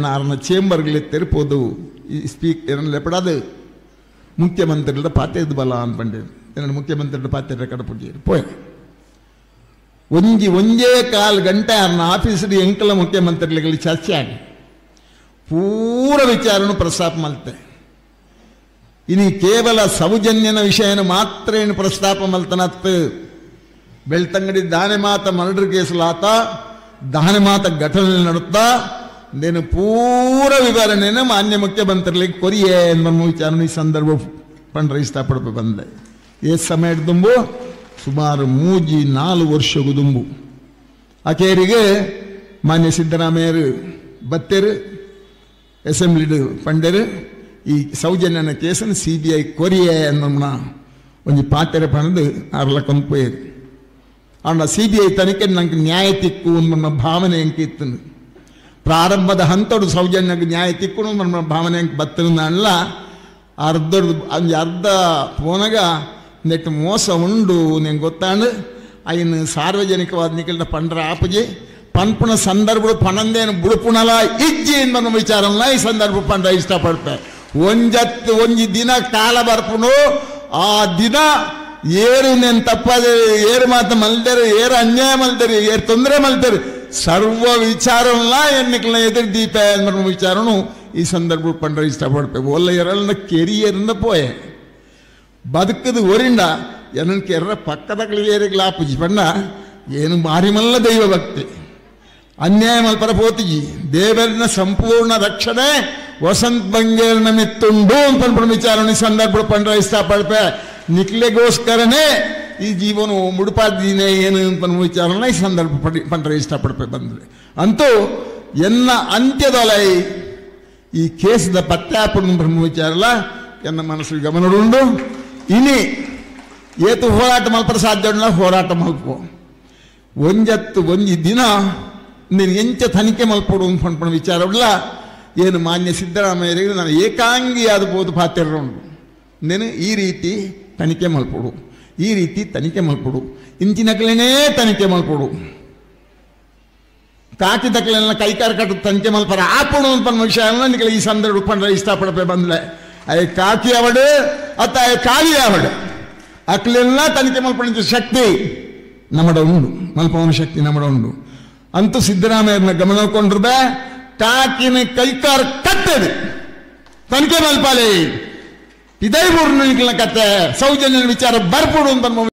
ಆರನ ಚೇಂಬರ್ಗಳಿತ್ತೇರಿ ಪೋದು ಈ ಸ್ಪೀಕ್ ಲೆಪಡಾದು ಮುಖ್ಯಮಂತ್ರಿಗಳ ಪಾತ್ಯದ ಬಲ ಅನ್ಪಂಡೆ ನನ್ನ ಮುಖ್ಯಮಂತ್ರಿಗಳ ಪಾತ್ರೆ ಕಡಪುಟ್ಟಿರು ಪೋಯ್ ಒಂಜಿ ಒಂಜೇ ಕಾಲು ಗಂಟೆ ಆರ್ನ ಆಫೀಸು ಎಂಕಲ ಮುಖ್ಯಮಂತ್ರಿಗಳಿಗೆ ಚರ್ಚೆ ಆಗಿ ಪೂರ ವಿಚಾರನು ಪ್ರಸ್ತಾಪ ಮಲ್ತೆ. ಇನಿ ಕೇವಲ ಸೌಜನ್ಯನ ವಿಷಯನ ಮಾತ್ರ ಏನು ಪ್ರಸ್ತಾಪ ಮಲ್ತನತ್ತು. ಬೆಳ್ತಂಗಡಿ ದಾನೆ ಮಾತ ಮರ್ಡರ್ ಕೇಸಲಾತ ದಾನೆ ಮಾತ ಘಟನೆ ನಡುತ್ತಾ నేను ಪೂರ ವಿವರಣೆಯನ್ನು ಮಾನ್ಯ ಮುಖ್ಯಮಂತ್ರಿಗಳಿಗೆ ಕೊರಿಯೇ ಎಂಬ ವಿಚಾರ ಈ ಸಂದರ್ಭ ಪಂಡ್ರ ಇಷ್ಟಪಡಪ ಬಂದೆ. ఏ ಸಮಯದುಂಬು ಸುಮಾರು 3-4 ವರ್ಷಗೂ ದುಂಬು ಅಕೇರಿಗೆ ಮಾನ್ಯ ಸಿದ್ದರಾಮಯ್ಯರು ಬತ್ತೆರು ಅಸೆಂಬ್ಲಿಡು ಪಂಡೆರು ಈ ಸೌಜನ್ಯನ ಕೇಸನ್ನು CBI ಕೊರಿಯೇ ಅನ್ನೋಣ ಒಂಜಿ ಪಾತೆರೆ ಪಣದು ಅರ್ಲಕ್ಕೊಂದು ಪೋಯರು. ಆಂಡ CBI ತನಿಖೆ ನಂಗೆ ನ್ಯಾಯ ತಿಕ್ಕು ಅನ್ನೋ ಭಾವನೆ ಎಂಕಿತ್ತು. ಪ್ರಾರಂಭದ ಹಂತಡು ಸೌಜನ್ಯಕ್ಕೆ ನ್ಯಾಯ ತಿಕ್ಕು ನಮ್ಮ ಭಾವನೆ ಬತ್ತಲ್ಲ ಅರ್ಧದ ಅಂಜಿ ಅರ್ಧ ಪೋನಗ ನೆಟ್ಟು ಮೋಸ ಉಂಡು ನಿಂಗೆ ಗೊತ್ತಾಂಡು ಅಯ್ಯನು ಸಾರ್ವಜನಿಕವಾದ ನಿಖಿಲ್ನ ಪಂಡ್ರ ಆಪಜಿ ಪನ್ಪುಣ ಸಂದರ್ಭ ಪಣಂದೇನು ಬುಡುಪುಣಲ ಇಜ್ಜಿ ಅನ್ನೋ ವಿಚಾರಲ್ಲ ಈ ಸಂದರ್ಭ ಪಂಡ್ರ ಇಷ್ಟಪಡ್ತೆ. ಒಂಜತ್ತು ಒಂಜಿ ದಿನ ಕಾಲ ಬರ್ಪುಣು ಆ ದಿನ ಏರು ನೇನು ತಪ್ಪಾದ ಏರು ಮಾತು ಮಲ್ದೇರು ಏರು ಅನ್ಯಾಯ ಮಲ್ದೇರು ಏರು ತೊಂದರೆ ಮಲ್ದೇರು ಸರ್ವ ವಿಚಾರಲ್ಲ ಎನ್ನಿಕಲ್ನ ಎದುರು ದೀಪ ಅನ್ನೋ ವಿಚಾರನು ಈ ಸಂದರ್ಭ ಪಂಡ್ರ ಇಷ್ಟಪಡ್ತೇವೆ. ಒಲ್ಲ ಎರಲ್ನ ಕೆರಿಯರಿಂದ ಪೋಯೆ ಬದುಕದು ಒರಿಂಡ ಎನ್ನ ಕೆರ್ರ ಪಕ್ಕದ ಏರಿಗ್ಲಾಪುಜಿ ಪಂಡ ಏನು ಮಾರಿಮಲ್ಲ ದೈವ ಭಕ್ತಿ ಅನ್ಯಾಯ ಮಲ್ಪರ ಪೋತಿಜಿ ದೇವರನ್ನ ಸಂಪೂರ್ಣ ರಕ್ಷಣೆ ವಸಂತ ಬಂಗೇರ್ನ ಮಿತ್ತುಂಡು ಅಂತ ವಿಚಾರಣೆ ಸಂದರ್ಭ ಪಂಡ್ರ ಇಷ್ಟಪಡ್ಪೆ. ನಿಕ್ಲೆಗೋಸ್ಕರನೇ ಈ ಜೀವನ ಮುಡುಪಾದಿನೇ ಏನು ಅಂತ ವಿಚಾರನ ಈ ಸಂದರ್ಭ ಪಂಡ್ರ ಇಷ್ಟಪಡ್ಪೆ ಬಂದರೆ ಅಂತೂ ಎನ್ನ ಅಂತ್ಯದೊಲೈ ಈ ಕೇಸದ ಪತ್ಯಾಪಣ ಬ್ರಹ್ಮ ವಿಚಾರಲ್ಲ ಎನ್ನ ಮನಸ್ಸು ಗಮನಡುಂಡು. ಇನಿ ಏತು ಹೋರಾಟ ಮಲ್ಪರ ಸಾಧ್ಯ ಹೋರಾಟ ಮಲ್ಪ ಒಂಜತ್ತು ಒಂಜಿ ದಿನ ನೀನು ಎಂಚ ತನಿಖೆ ಮಲ್ಪಡು ಅಂತ ವಿಚಾರವಿಲ್ಲ. ಏನು ಮಾನ್ಯ ಸಿದ್ದರಾಮಯ್ಯರಿಗೆ ನಾನು ಏಕಾಂಗಿಯಾದ ಬೋದು ಪಾತ್ರ ಉಂಟು. ನೀನು ಈ ರೀತಿ ತನಿಖೆ ಮಲ್ಪಡು ಈ ರೀತಿ ತನಿಖೆ ಮಲ್ಪಡು ಇಂಚಿನಕಲೇನೇ ತನಿಖೆ ಮಲ್ಪಡು ಕಾಕಿ ತಕ್ಕಲೆಲ್ಲ ಕೈಕಾರ ಕಟ್ಟು ತನಿಖೆ ಮಲ್ಪರ ಆಪಡು ಅಂತ ವಿಷಯ ನಿಖಲ ಈ ಸಂದರ್ಭ ಪಂಡ್ರ ಇಷ್ಟಪಡಪೆ ಬಂದಲೆ ಅಯ್ಯ ಕಾಕಿ ಅವಡು ಅತ್ತ ಅಯ್ಯ ಕಾಲಿ ಅವಡು ಅಕ್ಲೆಲ್ಲ ತನಿಖೆ ಮಲ್ಪಣ ಶಕ್ತಿ ನಮ್ಮಡ ಉಂಡು ಮಲ್ಪವನ ಶಕ್ತಿ ನಮ್ಮಡ ಉಂಡು ಅಂತೂ ಸಿದ್ದರಾಮಯ್ಯನ ಗಮನ ಕೊಂಡಿರ್ಬೆ ಕಾಕಿನ ಕೈಕಾರ ಕಟ್ಟದು ತನಿಖೆ ಮಲ್ಪಾಲೆ ಇದೇ ಊರಿನ ಕತೆ ಸೌಜನ್ಯನ ವಿಚಾರ ಬರ್ಪಡು ಅಂತ.